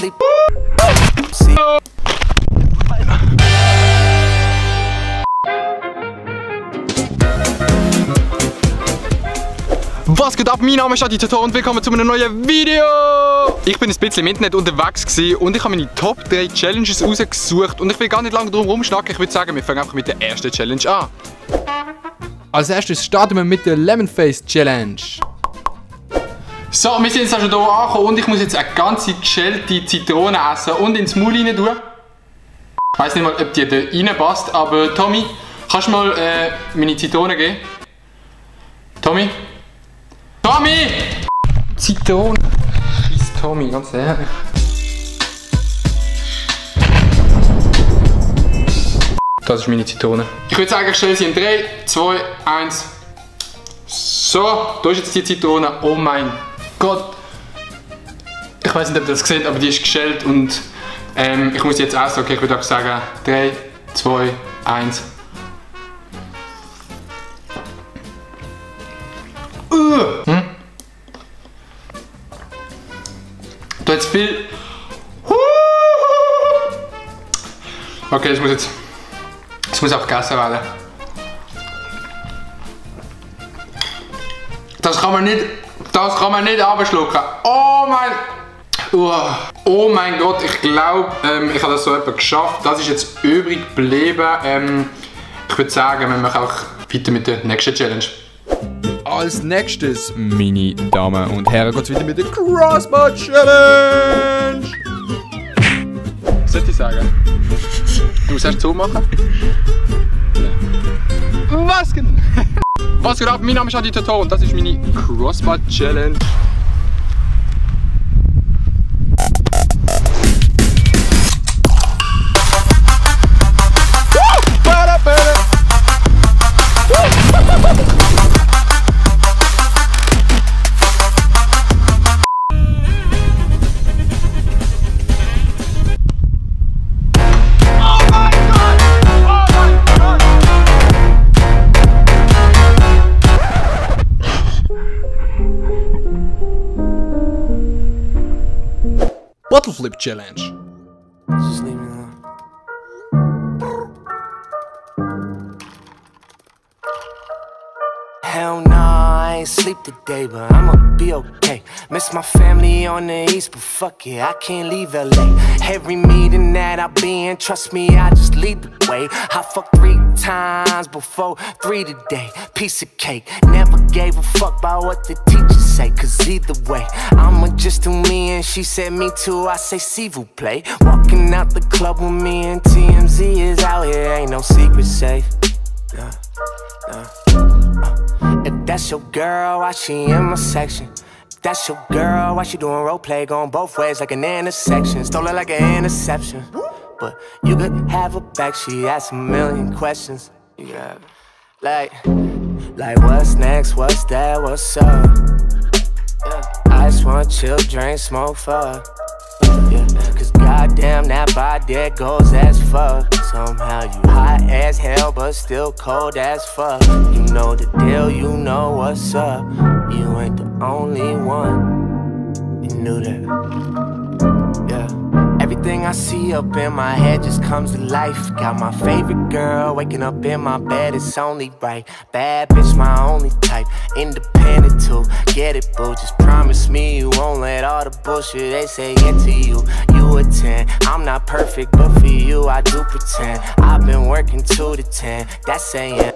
sleep. Was geht ab? Mein Name ist Adi Toto und willkommen zu einem neuen Video! Ich bin ein bisschen im Internet unterwegs und ich habe meine Top 3 Challenges rausgesucht und ich will gar nicht lange drum rumschnacken. Ich würde sagen, wir fangen einfach mit der ersten Challenge an. Als erstes starten wir mit der Lemon Face Challenge. So, wir sind jetzt also hier angekommen und ich muss jetzt eine ganze geschälte Zitrone essen und ins Maul rein tun. Ich weiss nicht mal, ob die da reinpasst, aber Tommy, kannst du mal meine Zitrone geben? Tommy? Tommy! Zitrone. Scheiß Tommy, ganz ehrlich. Das ist meine Zitrone. Ich würde sagen, ich stelle sie in 3, 2, 1. So, da ist jetzt die Zitrone. Oh mein Gott. Ich weiß nicht, ob ihr das seht, aber die ist geschält und ich muss die jetzt essen. Okay, ich würde auch sagen 3, 2, 1. Da jetzt viel. Okay, das muss auch gegessen werden. Das kann man nicht abschlucken. Oh mein Gott, ich glaube, ich habe das so etwa geschafft. Das ist jetzt übrig geblieben. Ich würde sagen, wir machen auch weiter mit der nächsten Challenge. Als nächstes, meine Damen und Herren, geht es wieder mit der Crossbar Challenge. Was soll ich sagen? Du musst erst zumachen. Was geht? Was geht ab? Mein Name ist Adi Toto und das ist meine Crossbar Challenge. Bottle Flip Challenge. Just leave me alone. Hell nah, I ain't sleep today, but I'ma be okay. Miss my family on the east, but fuck it, I can't leave LA. Every meeting that I be in, trust me, I just lead the way. I fucked 3 times before 3 today. Piece of cake, never gave a fuck about what the teachers say. Cause either way, I'ma just do me and she said me too, I say s'il vous plaît. Walking out the club with me and TMZ is out here, ain't no secret safe. If that's your girl, why she in my section? If that's your girl, why she doing role play going both ways like an intersection? Stole her like an interception. But you could have her back, she asked a million questions. You could have it. Like what's next, what's that, what's up? Yeah. I just wanna chill, drink, smoke, fuck. Yeah, cause goddamn that body there goes as fuck. Somehow you hot as hell but still cold as fuck. You know the deal, you know what's up. You ain't the only one. You knew that. Yeah. Everything I see up in my head just comes to life. Got my favorite girl waking up in my bed, it's only right. Bad bitch, my only type. Independent too, get it boo. Just promise me you won't let all the bullshit they say into you. You a 10, I'm not perfect, but for you I do pretend. I've been working 2 to 10, that's saying